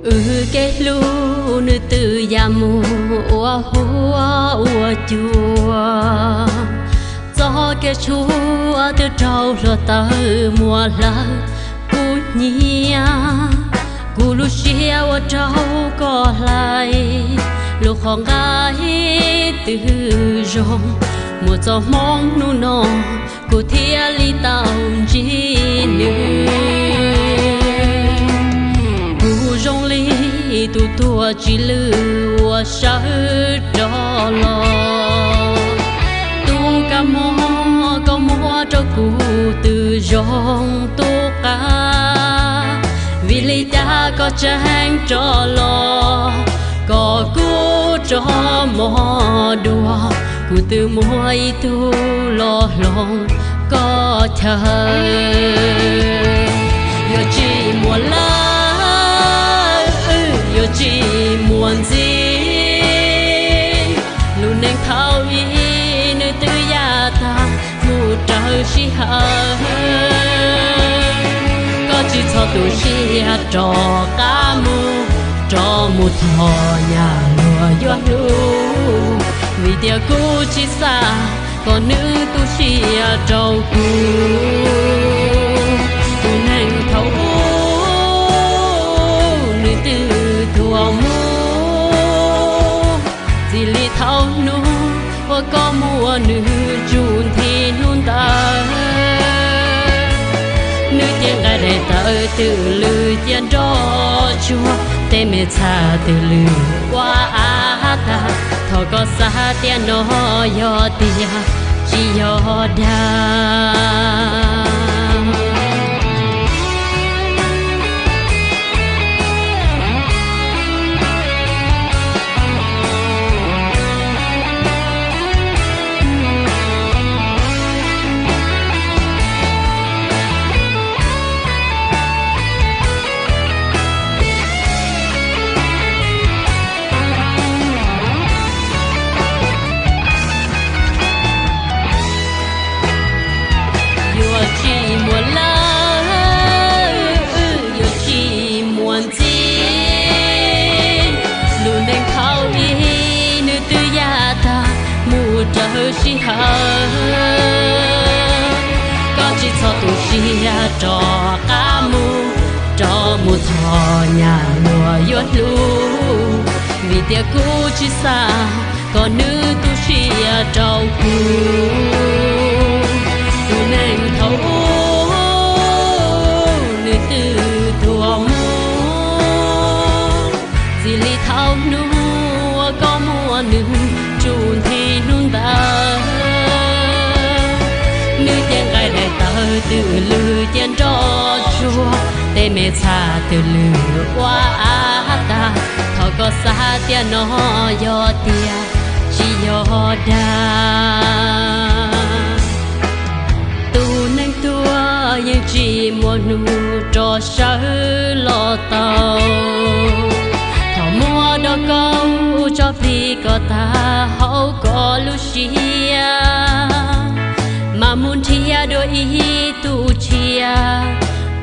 Wb kev hlub nws twb ya mus ua huab ua cua, txoj kev tshuav twb raug hluav taws muab hlawv kuv nyiam. Kuv lub siab ua rau koj hlais, lub qhov nqaij twb zoo, muaj txoj hmoov hnub no kuv thiaj li tau ntsib nws. Kuv zoo li tus tuag tsis lwj uas sawv rov los. Tus kab mob koj muab rau kuv twb zoo tus qab, vim li cas koj tseem rov los kom kuv rov mos dua. Kuv twb muaj ib tug los hloov koj chaw. Yuav tsis muaj lawm, yuav tsis muaj ntxiv, lub neej thaum ub nws twb ya tag mus raws sij hawm. Koj tsis txhob tu siab rov qab mus, rov mus thov nyaj luag yuav hlub, vim tias kuv tsis xav kom nws tu siab rau kuv. Tus neeg thaum ub nws twb tuag mus, txij li thaum hnub uas koj muab nws tsuj nthi hnub ntawd, nws cev nqaij daim tawv twb lwj cia nroj tsuag, tej me txha twb lwj ua av tag. Thov koj xav tias no yog tiag tsis yog dag. Yuav tsis muaj lawm, yuav tsis muaj ntxiv, lub neej thaum ub nws twb ya tag mus raws sij hawm. Koj tsis txhob tu siab rov qab mus, rov mus thov nyaj luag yuav hlub, vim tias kuv tsis xav kom nws tu siab rau kuv. Tus neeg thaum ub nws twb tuag mus, txij li thaum hnub uas koj muab nws tsuj nthi hnub ntawd, nws cev nqaij daim tawv twb lwj cia nroj tsuag, tej me txha twb lwj ua av tag. Thov koj xav tias no yog tiag tsis yog dag. Tus neeg tuag yeej tsis muaj hnub rov sawv los tau, thov muab doj kaub tso plig kom tag hauv koj lub siab, mas mus nrhiav dua ib tug tshiab,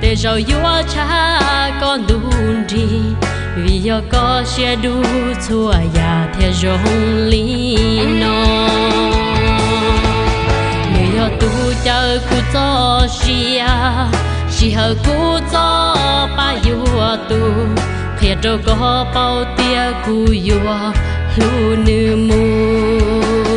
tej zaum yuav tshab koj ntu nrig, vim yog koj siab dub txhua yam thiaj zoo li no. Nws yog tus cawm kuv txoj sia, sij hawm kuv txoj pa yuav tu, qhia rau koj paub tias kuv yuav hlub nws mus.